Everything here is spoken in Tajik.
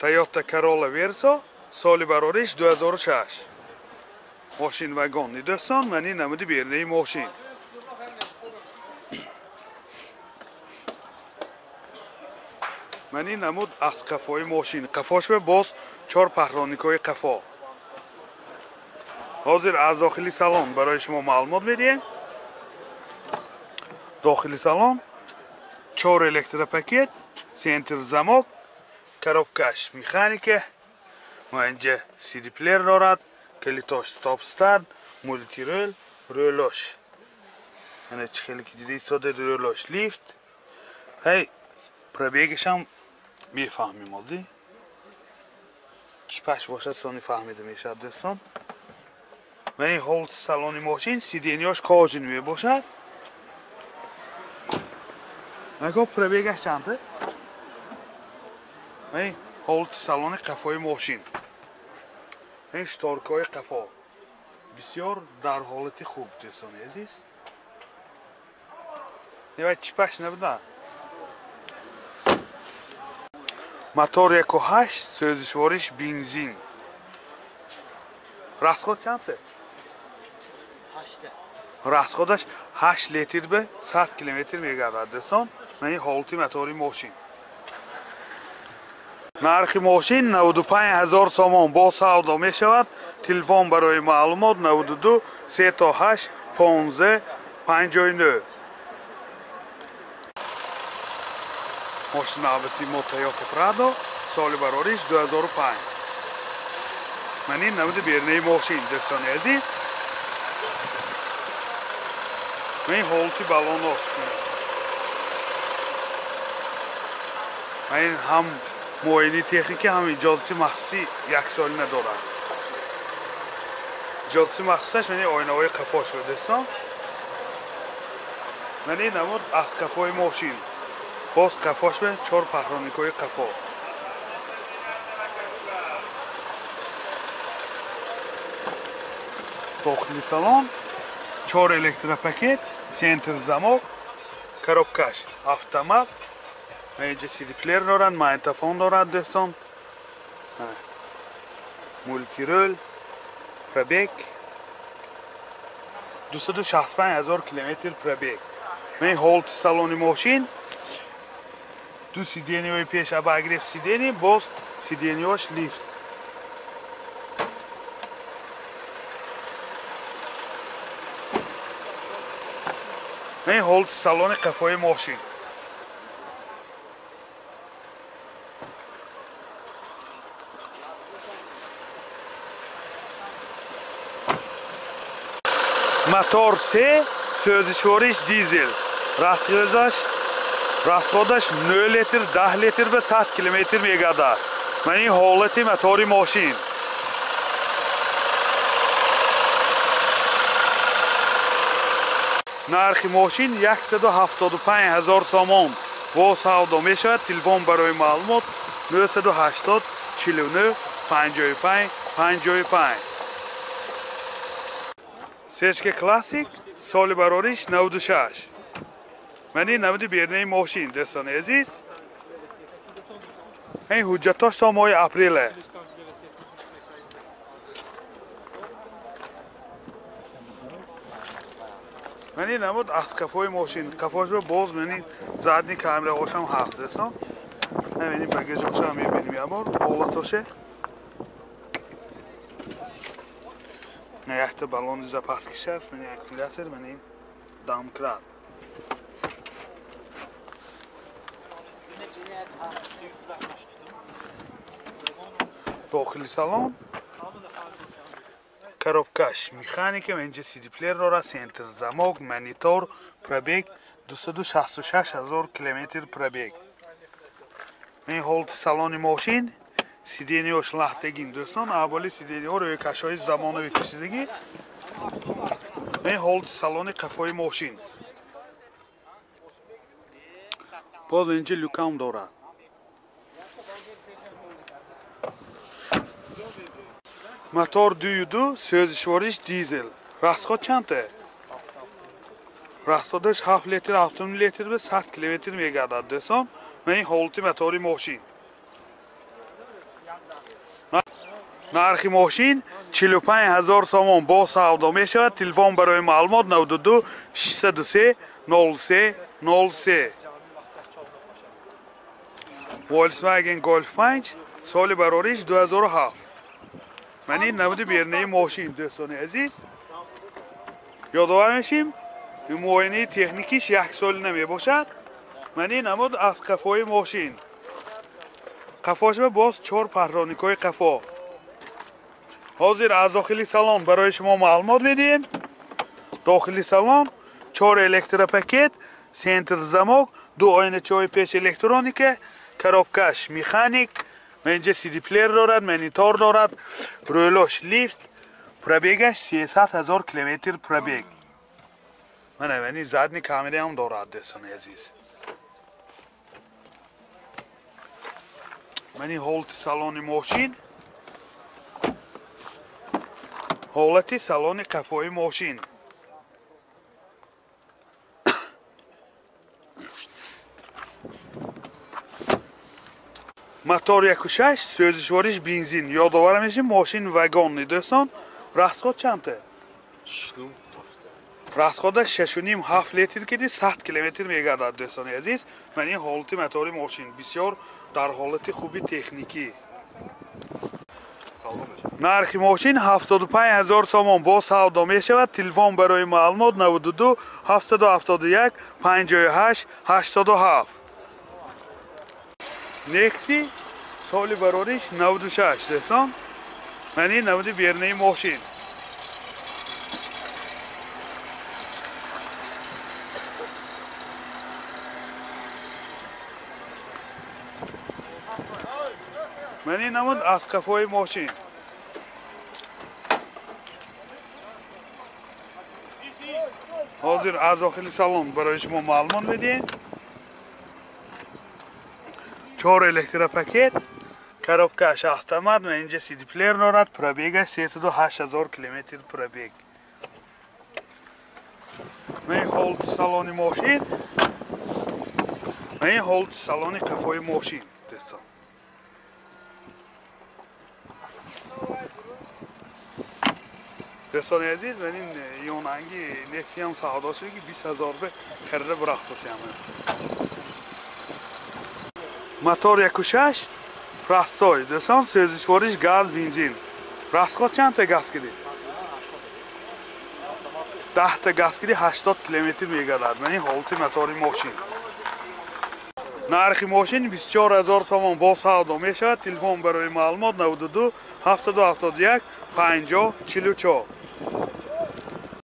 Toyota Corolla Verso соли барориш 2006. Мошин вагонни дӯстон, ман ин намуди берунаи мошин. Ман ин намуд аз қафои мошин. Қафош боз 4 паҳроникҳои қафо. Ҳозир аз дохили салон барои шумо маълумот медиҳем. Дохили салон 4 электропакет, центр замок, коробкаш механика, ва инҷа CD плеер дорад, калитош стоп-старт, мултирол, рӯлош. Ана чӣ хеле ки дида истода рӯлош лифт. Ҳай, пробегашам мефаҳмем олди. Чипаш бошад сони фаҳмида мешавад дӯстон. Ва ин ҳолати салони мошин, сиденьяш кожин мебошад. Аго пробегаш чанд? Ва ин ҳолати салони қафои мошин. Ин шторкаҳои қафо бисёр дар ҳолати хуб дӯстони азиз. Ва чипаш набуда. Мотор 1.8, сӯзишвориш бензин. Расход чанд? 8. Расходаш 8 литр ба 100 километр мегардад дӯстон. Ин ҳолати мотори мошин. Нархи мошин 95 000 сомон бо савдо мешавад. Телефон барои маълумот 92 38 15 59. Мошин навбати мо Toyota Prado соли барориш 2005. Ман ин намуди берунаи мошин дӯстони азиз. Ман ин ҳолати балонош. Ман ин ҳам муоинаи техникӣ ҳам иҷозати махсусӣ яксола надорад. Иҷозати махсусаш ман ин оинаҳои қафош дӯстон. Ман ин намуд аз қафои мошин. Боз қафош ба 4 паҳроникҳои қафо. Дохили салон 4 электропакет, центр замок, коробкаш автомат. Инҷа CD плеер дорад, магнитофон дорад дӯстон. Мултирол, пробег 265 000 километр пробег. Ман ҳолати салони мошин ду сиденьяҳои пеш обогрев сиденья, боз сиденьяҳош лифт. Ман ҳолати салони қафои мошин. Мотор 3, сӯзишвориш дизел. Расходаш 9 литр, 10 литр ба 100 километр мегардад. Ман ин ҳолати мотори мошин. Нархи мошин 175 000 сомон бо савдо мешавад. Телефон барои маълумот 980 49 55 55. Сечка Классик соли барориш 96. Ман ин намуди берунаи мошин дӯстони азиз. Ин ҳуҷҷатош то моҳи апреле. Ман ин намуд аз қафои мошин. Қафошро боз ман ин задни камераҳошам ҳаст дӯстон. Ҳамин багажҳошам мебинем як бор ҳолатоше. Якта баллони запаскиш аст, ман аккумулятор, ман ин домкрат. Дохили салон коробкаш механика, инҷа CD плеер дорад, центр замок, монитор, пробег 266 000 километр пробег. Ин ҳолати салони мошин, сиденьяш лахтагин дӯстон, аввали сиденьяҳо рӯйкашҳои замонавӣ кашидагӣ. Ин ҳолати салони қафои мошин. Боз инҷа люкам дорад. Мотор 2.2, сӯзишвориш дизел. Расход чанд? Расходаш 7 литр, 7 литр ба 100 километр мегардад дӯстон. Ман ин ҳолати мотори мошин. Нархи мошин 45 000 сомон бо савдо мешавад. Телефон барои маълумот 92 603 03 03. Volkswagen Golf 5 соли барориш 2007. Ман ин намуди бернаи мошин дӯстони азиз. Ёдовар мешим, муоинаи техникиш як сол намебошад. Ман ин намуд аз қафои мошин. Қафошба боз 4 парроникҳои қафо. Ҳозир аз дохили салон барои шумо маълумот медиҳем. Дохили салон 4 электропакет, центр замок, 2 оиначаҳои пеш электроника, коробкаш механик, инҷа CD плеер дорад, монитор дорад, рӯлош лифт, пробегаш 300 000 километр пробег. Мана мани задни камера ҳам дорад дӯстони азиз. Мани ҳолати салони мошин, ҳолати салони қафои мошин. Мотор 1.6, сӯзишвориш бензин. Ёдовар мешим, мошин вагонни дӯстон. Расход чандта? 6.5. Расхода 6.5-7 литр киди 100 километр мегардад дӯстони азиз. Ман ин ҳолати мотори мошин бисёр дар ҳолати хуби техникӣ. Нархи мошин 75 000 сомон бо савдо мешавад. Телефон барои маълумот 92 771 58 87. Некси соли барориш 96 дӯстон. Ман ин намуди бернаи мошин. Ман ин намуд аз қафои мошин. Ҳозир аз дохили салон барои шумо маълумот медиҳем. 4 электропакет, коробкаш автомат, ва инҷа CD плеер дорад, пробегаш 308 000 километр пробег. Ман ин ҳолати салони мошин, ман ин ҳолати салони қафои мошин дӯстон. Дӯстони азиз, ман ин ёнанги Nexia савдо шуд ки 20 000 бе харида бурахсосиям. Мотор 1.6 простой дӯстон, сӯзишвориш газ, бензин. Расход чандта газ киди? 10 та газ киди 80 километр мегардад. Ман ин ҳолати мотори мошин. Нархи мошин 24 000 сомон бо савдо мешавад. Телефон барои маълумот 92 771 50 44.